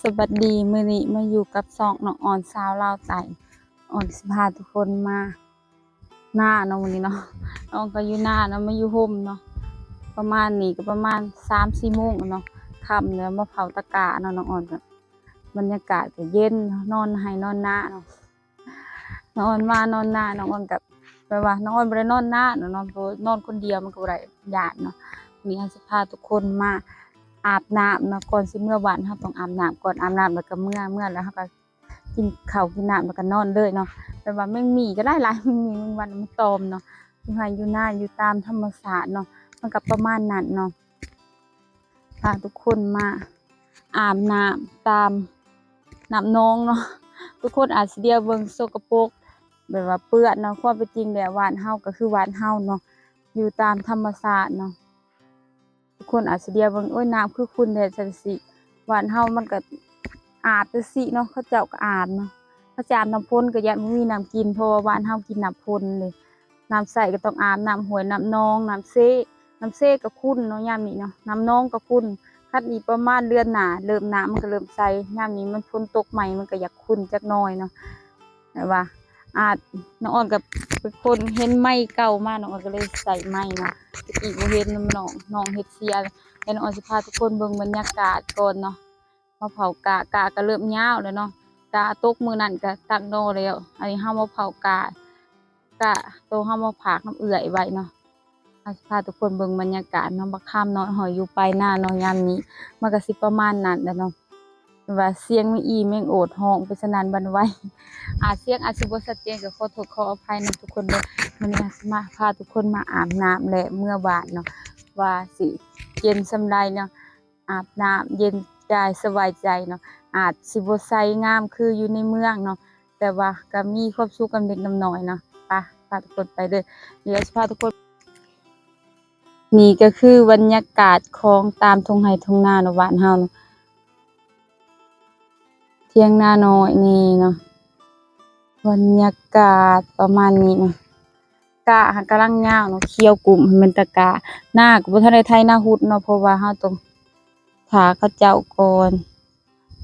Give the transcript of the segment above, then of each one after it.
ສະບາຍດີ ມື້ນີ້ມາຢູ່ກັບຊ່ອງນ້ອງອອນຊາວລາວໃຕ້. ອອນຊິພາທຸກຄົນມານາເນາະ ມື້ນີ້ເນາະ. ນ້ອງກໍຢູ່ນາເນາະ ມາຢູ່ຮົ່ມເນາະ. ປະມານນີ້ກໍປະມານສາມສີ່ໂມງແລ້ວເນາະ ຄ່ຳແລ້ວ ມາເຜົາຕະກາເນາະ. ນ້ອງອອນກໍ ບັນຍາກາດກໍເຢັນ ນອນໄຮ່ນອນນາເນາະ. ນ້ອງອອນມານອນນາ ນ້ອງອອນກໍແບບວ່າ ນ້ອງອອນບໍ່ໄດ້ນອນນານເນາະ ເນາະ ເພາະວ່ານອນຄົນດຽວມັນກໍບໍ່ໄດ້ ຢ້ານເນາະ. ມື້ນີ້ເຮົາຊິພາທຸກຄົນມາອາບນ້ຳເນາະ. ກ່ອນຊິເມືອບ້ານ ເຮົາຕ້ອງອາບນ້ຳກ່ອນ. ອາບນ້ຳແລ້ວກໍເມືອ ເມືອແລ້ວເຮົາກໍກິນເຂົ້າກິນນ້ຳ ແລ້ວກໍນອນເລີຍເນາະ. ແບບວ່າແມງໝີກໍຫຼາຍໆ ແມງໝີແມງວັນມັນຕອມເນາະ. ຢູ່ໄຮ່ຢູ່ນາ ຢູ່ຕາມທຳມະຊາດເນາະ ມັນກໍປະມານນັ້ນເນາະ. ພາທຸກຄົນມາອາບນ້ຳຕາມນ້ຳໜອງເນາະ. ທຸກຄົນອາດຊິດຽວເບິ່ງສົກກະປົກ ແບບວ່າເປື້ອນເນາະ. ຄວາມເປັນຈິງແລ້ວ ບ້ານເຮົາກໍຄືບ້ານເຮົາເນາະ ຢູ່ຕາມທຳມະຊາດເນາະ. ທຸກຄົນອາດຊິດຽວເບິ່ງ ໂອ້ຍ ນ້ຳຄືຂຸ່ນແທ້ ຈັ່ງຊີ້. ບ້ານເຮົາມັນກໍອາບຈັ່ງຊີ້ເນາະ ເຂົາເຈົ້າກໍອາບເນາະ. ເຂົາເຈົ້າອາບນ້ຳຝົນກໍຢ້ານບໍ່ມີນ້ຳກິນ ເພາະວ່າບ້ານເຮົາກິນນ້ຳຝົນເດ້. ນ້ຳໃຊ້ກໍຕ້ອງອາບ ນ້ຳຫ້ວຍ ນ້ຳໜອງ ນ້ຳເຊ. ນ້ຳເຊກໍຂຸ່ນເນາະ ຍາມນີ້ເນາະ. ນ້ຳໜອງກໍຂຸ່ນ. ຄັນອີກປະມານເດືອນໜ້າ ເລີ່ມ ນ້ຳມັນກໍເລີ່ມໃສ. ຍາມນີ້ມັນຝົນຕົກໃໝ່ ມັນກໍຢາກຂຸ່ນຈັກໜ້ອຍເນາະ. ແບບວ່າອາດ ນ້ອງອອນກໍເປັນຄົນເຫັນໄມ້ເກົ່າມາ ນ້ອງອອນກໍເລີຍໃສ່ໄມ້ເນາະ. ແຕ່ກີ້ບໍ່ເຫັນນຳນ້ອງ ນ້ອງເຮັດເສຍ. ແລ້ວນ້ອງອອນຊິພາທຸກຄົນເບິ່ງບັນຍາກາດກ່ອນເນາະ. ມາເຜົາກ້າ ກ້າກໍເລີ່ມຍາວແລ້ວເນາະ. ກ້າຕົກມື້ນັ້ນກໍຕັ້ງໜໍ່ແລ້ວ. ອັນນີ້ເຮົາມາເຜົາກ້າ ກ້າໂຕເຮົາມາຝາກນຳເອື້ອຍໄວ້ເນາະ. ເຮົາຊິພາທຸກຄົນເບິ່ງບັນຍາກາດເນາະ. ບັກຄາມນ້ອຍຫ້ອຍຢູ່ປາຍນາເນາະ. ຍາມນີ້ມັນກໍຊິປະມານນັ້ນແຫຼະເນາະ ແບບວ່າສຽງແມງອີ່ແມງໂອດຮ້ອງໄປສະໜັ່ນຫວັ່ນໄຫວ. ອາດສຽງອາດຊິບໍ່ຊັດເຈນ ກໍຂໍໂທດຂໍອະໄພນຳທຸກຄົນເດີ. ມື້ນີ້ເຮົາຊິມາພາທຸກຄົນມາອາບນ້ຳ ແລະ ເມືອບ້ານເນາະ ວ່າຊິເຢັນສ່ຳໃດເນາະ. ອາບນ້ຳເຢັນກາຍສະບາຍໃຈເນາະ. ອາດຊິບໍ່ໃສງາມຄືຢູ່ໃນເມືອງເນາະ ແຕ່ວ່າກໍມີຄວາມສຸກນຳເດັກນຳນ້ອຍເນາະ. ໄປ ພາທຸກຄົນໄປເດີ. ດຽວຊິພາທຸກຄົນ ນີ້ກໍຄືບັນຍາກາດຂອງຕາມທົ່ງໄຮ່ທົ່ງນາເນາະ ບ້ານເຮົາເນາະ. ຖຽງນານ້ອຍນີ້ເນາະ ບັນຍາກາດປະມານນີ້ເນາະ. ກ້າຫັ້ນກຳລັງຍາວເນາະ ຂຽວກຸ້ມ ແມ່ນຕະກ້າ. ນາກໍບໍ່ທັນໄດ້ໄຖນາຮຸດເນາະ ເພາະວ່າເຮົາຕ້ອງຖ້າເຂົາເຈົ້າກ່ອນ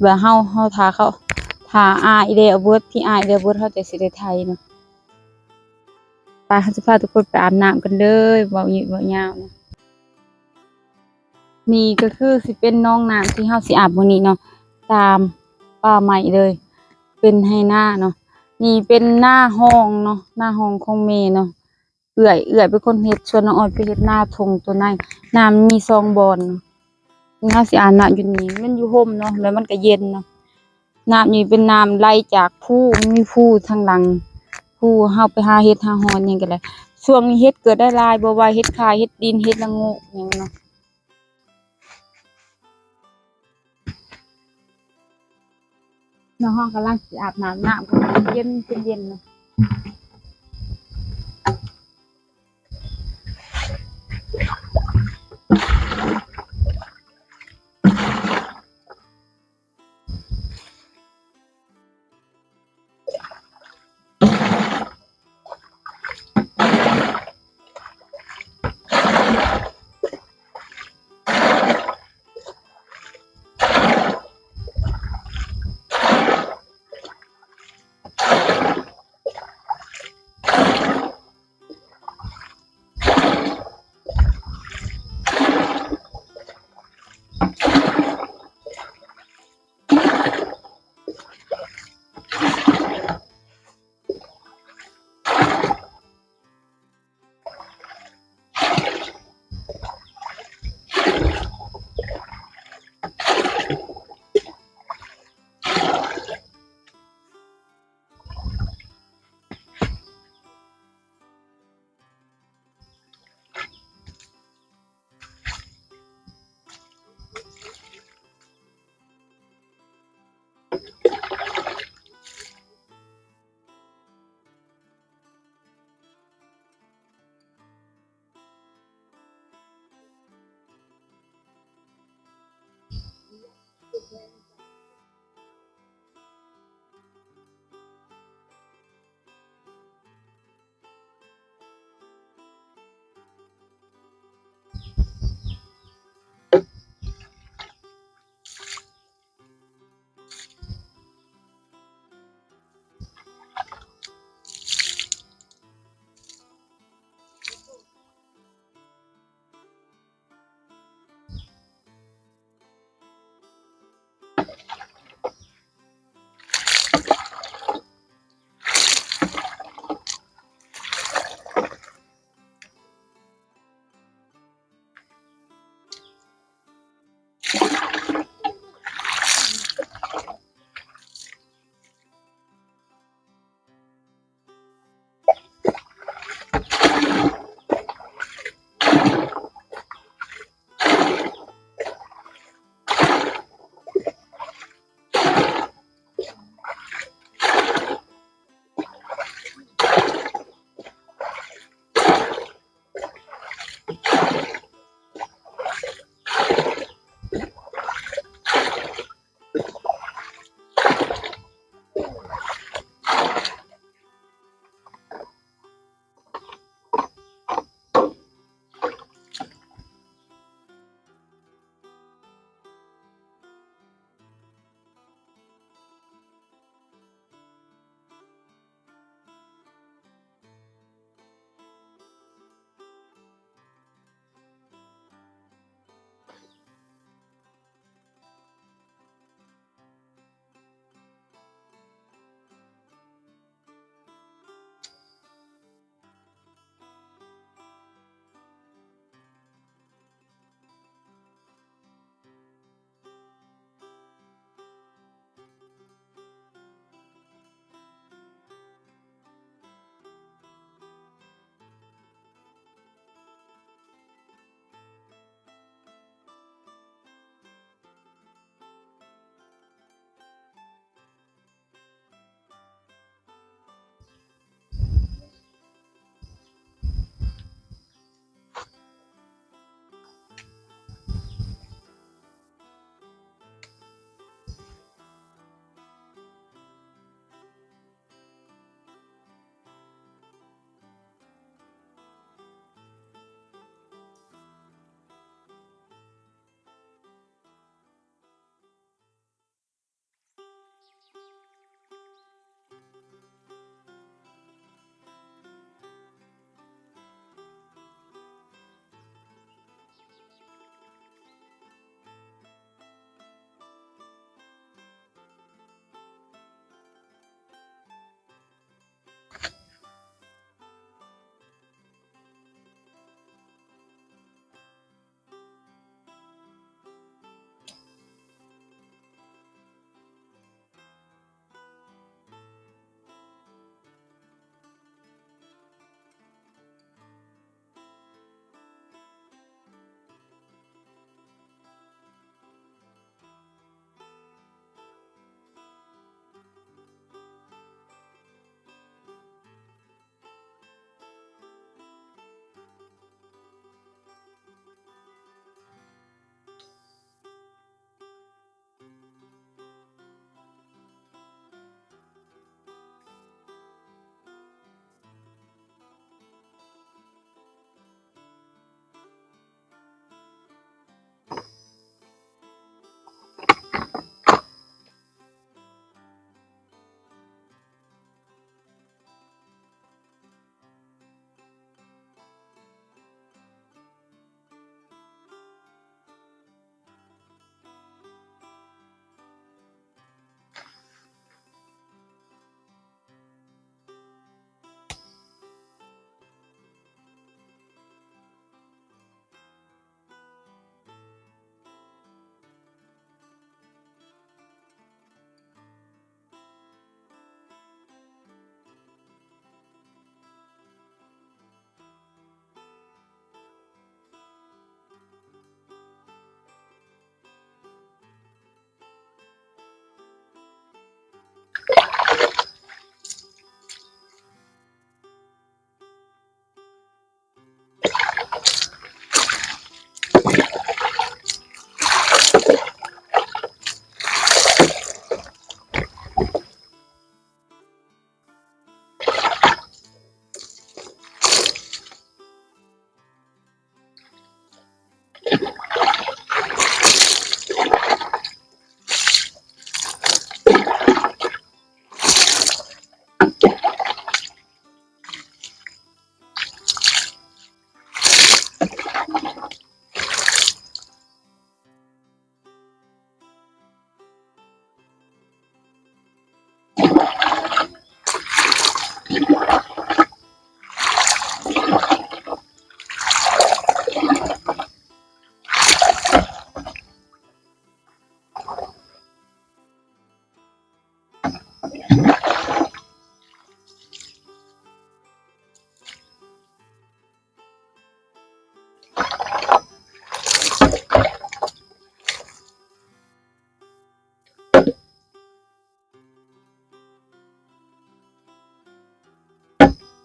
ແບບເຮົາ ເຮົາຖ້າເຂົາ ຖ້າອ້າຍແລ້ວເບິດ ພີ່ອ້າຍແລ້ວເບິດ ເຮົາຈັ່ງຊິໄດ້ໄຖເນາະ. ໄປ ເຮົາຊິພາທຸກຄົນໄປອາບນ້ຳກັນເດີ. ເວົ້າຍືດເວົ້າຍາວເນາະ. ນີ້ກໍຄືຊິເປັນໜອງນ້ຳທີ່ເຮົາຊິອາບມື້ນີ້ເນາະ ຕາມປ່າໄມ້ເລີຍ ເປັນໄຮ່ນາເນາະ. ນີ້ເປັນນາຮ່ອງເນາະ ນາຮ່ອງຂອງແມ່ເນາະ. ເອື້ອຍ ເອື້ອຍເປັນຄົນເຮັດ ສ່ວນນ້ອງອອຍໄປເຮັດນາທົ່ງຕົວໃນ. ນ້ຳມີສອງບ່ອນ. ນີ້ເຮົາຊິອາບນ້ຳຢູ່ນີ້ ມັນຢູ່ຮົ່ມເນາະ ແລ້ວມັນກໍເຢັນເນາະ. ນ້ຳນີ້ເປັນນ້ຳໄຫຼຈາກພູ ມີພູທາງຫຼັງ ພູເຮົາໄປຫາເຫັດຫາຫອນຫຍັງກໍໄດ້. ຊ່ວງນີ້ເຫັດເກີດໄດ້ຫຼາຍ ບໍ່ວ່າເຫັດຂ່າ ເຫັດດິນ ເຫັດລະໂງກຫຍັງເນາະ. ນ້ອງເຮົາກຳລັງຊິອາບນ້ຳ ນ້ຳກໍເຢັນ ເປັນເຢັນເນາະ.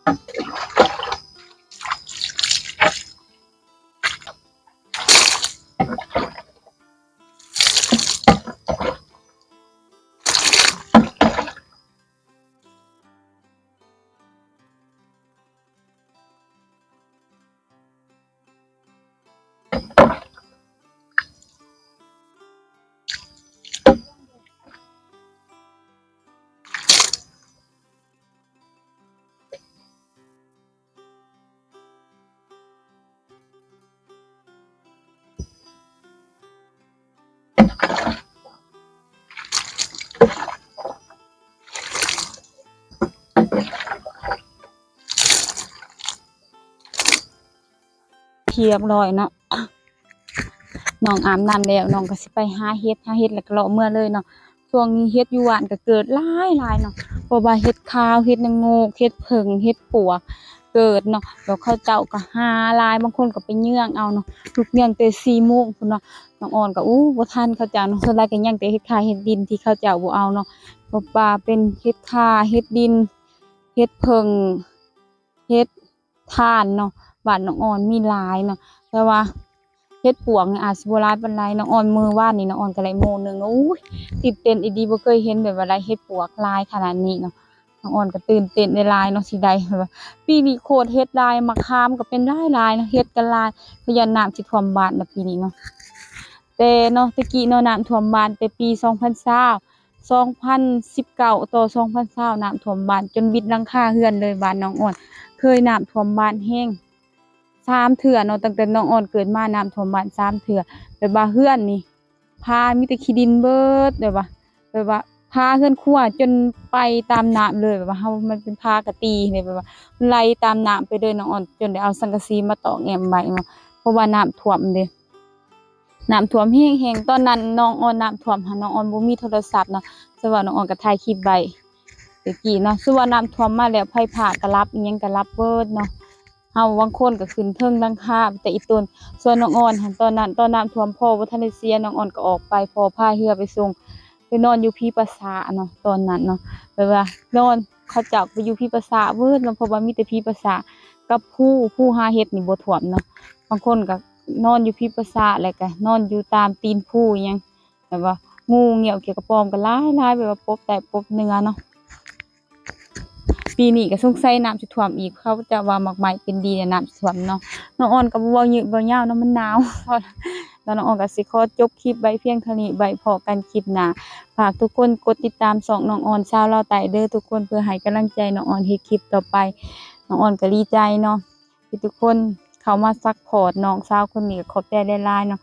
ທີ່ຮຽບຮ້ອຍເນາະ ນ້ອງອາບນ້ຳແລ້ວ ນ້ອງກໍຊິໄປຫາເຫັດ ຫາເຫັດແລ້ວກໍເລາະເມືອເລີຍເນາະ. ຊ່ວງນີ້ເຫັດຢູ່ບ້ານກໍເກີດຫຼາຍໆເນາະ ເພາະວ່າເຫັດຂາວ ເຫັດນາງໂງກ ເຫັດເຜິ້ງ ເຫັດປວກ ເກີດເນາະ ແລ້ວເຂົາເຈົ້າກໍຫາຫຼາຍ ບາງຄົນກໍໄປເຫຍື່ອງເອົາເນາະ ລຸກເຫຍື່ອງແຕ່ສີ່ໂມງພຸ້ນເນາະ. ນ້ອງອອນກໍ ໂອ້ ບໍ່ທັນເຂົາເຈົ້າເນາະ ສ່ວນຫຼາຍກໍຍັງແຕ່ເຫັດຂາເຫັດດິນທີ່ເຂົາເຈົ້າບໍ່ເອົາເນາະ ບໍ່ວ່າເປັນເຫັດຂາ ເຫັດດິນ ເຫັດເຜິ້ງ ເຫັດຖ່ານເນາະ ບ້ານນ້ອງອອນມີຫຼາຍເນາະ ແຕ່ວ່າເຫັດປວກນີ້ອາດຊິບໍ່ຫຼາຍປານໃດ. ນ້ອງອອນ ມື້ວານນີ້ນ້ອງອອນກໍໄດ້ໂມໜຶ່ງ ໂອ້ຍ ຕື່ນເຕັ້ນອີ່ຫຼີ ບໍ່ເຄີຍເຫັນແບບວ່າໄດ້ເຫັດປວກຫຼາຍຂະໜາດນີ້ເນາະ. ນ້ອງອອນກໍຕື່ນເຕັ້ນຫຼາຍໆເນາະ ຊິໄດ້ແບບວ່າ ປີນີ້ໂຄດເຫັດຫຼາຍ ໝາກຂາມກໍເປັນຫຼາຍໆເນາະ ເຫັດກໍຫຼາຍ ກໍຢ້ານນ້ຳຊິຖ້ວມບ້ານນະປີນີ້ເນາະ. ແຕ່ເນາະ ແຕ່ກີ້ເນາະ ນ້ຳຖ້ວມບ້ານແຕ່ປີສອງພັນຊາວ ສອງພັນສິບເກົ້າຕໍ່ສອງພັນຊາວ ນ້ຳຖ້ວມບ້ານຈົນບິດຫຼັງຄາເຮືອນເລີຍ ບ້ານນ້ອງອອນ ເຄີຍນ້ຳຖ້ວມບ້ານແຮງສາມເທື່ອເນາະ. ຕັ້ງແຕ່ນ້ອງອອນເກີດມາ ນ້ຳຖ້ວມບ້ານສາມເທື່ອ ແບບວ່າເຮືອນນີ້ ຝາມີແຕ່ຂີ້ດິນເບິດ ແບບວ່າ ແບບວ່າຝາເຮືອນຄົວຈົນໄປຕາມນ້ຳເລີຍ ແບບວ່າເຮົາ ມັນເປັນຝາກະຕີເດ້ ແບບວ່າໄຫຼຕາມນ້ຳໄປເລີຍ. ນ້ອງອອນຈົນໄດ້ເອົາສັງກະສີມາຕອກແອ້ມໄວ້ເນາະ ເພາະວ່ານ້ຳຖ້ວມເດ້ ນ້ຳຖ້ວມແຮງໆ. ຕອນນັ້ນນ້ອງອອນນ້ຳຖ້ວມຫັ້ນ ນ້ອງອອນບໍ່ມີໂທລະສັບເນາະ ສ່ວນວ່ານ້ອງອອນກໍຖ່າຍຄລິບໄວ້ແຕ່ກີ້ເນາະ. ສ່ວນວ່ານ້ຳຖ້ວມມາແລ້ວ ໄຟຟ້າກໍດັບ ອີ່ຫຍັງກໍດັບເບິດເນາະ. ເຮົາບາງຄົນກໍຂຶ້ນເທິງຫຼັງຄາໄປແຕ່ອີ່ຕົນ. ສ່ວນນ້ອງອອນຫັ້ນ ຕອນນັ້ນ ຕອນນ້ຳຖ້ວມ ພໍ່ບໍ່ທັນໄດ້ເສຍ ນ້ອງອອນກໍອອກໄປ ພໍ່ພາເຮືອໄປສົ່ງ ໄປນອນຢູ່ຜີປາສາດເນາະ ຕອນນັ້ນເນາະ ແບບວ່ານອນ ເຂົາເຈົ້າໄປຢູ່ຜີປາສາດເບິດເນາະ ເພາະວ່າມີແຕ່ຜີປາສາດກັບພູ ພູຫາເຫັດນີ້ບໍ່ຖ້ວມເນາະ. ບາງຄົນກໍນອນຢູ່ຜີປາສາດ ແລ້ວກໍນອນຢູ່ຕາມຕີນພູອີ່ຫຍັງ ແບບວ່າງູເຫຍື້ອ ເຂືອກະປອມກໍຫຼາຍໆ ແບບວ່າປົບໃຕ້ປົບເໜືອເນາະ. ປີນີ້ກໍສົງໄສນ້ຳຊິຖ້ວມອີກ ເຂົາເຈົ້າວ່າໝາກໄມ້ເປັນດີແລ້ວນ້ຳຊິຖ້ວມເນາະ. ນ້ອງອອນກໍບໍ່ເວົ້າຍືດເວົ້າຍາວເນາະ ມັນໜາວ. ແລ້ວນ້ອງອອນກໍຊິຂໍຈົບຄລິບໄວ້ພຽງເທົ່ານີ້ ໄວ້ພໍ້ກັນຄລິບໜ້າ. ຝາກທຸກຄົນກົດຕິດຕາມຊ່ອງນ້ອງອອນຊາວລາວໃຕ້ເດີທຸກຄົນ ເພື່ອໃຫ້ກຳລັງໃຈນ້ອງອອນເຮັດຄລິບຕໍ່ໄປ. ນ້ອງອອນກໍດີໃຈເນາະ ທີ່ທຸກຄົນເຂົ້າມາຊັບພອດນ້ອງສາວຄົນນີ້ ກໍຂອບໃຈຫຼາຍໆເນາະ.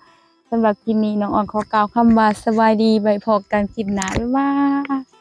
ສຳລັບຄລິບນີ້ ນ້ອງອອນຂໍກ່າວຄຳວ່າສະບາຍດີ ໄວ້ພໍ້ກັນຄລິບໜ້າ ບາຍບາຍ.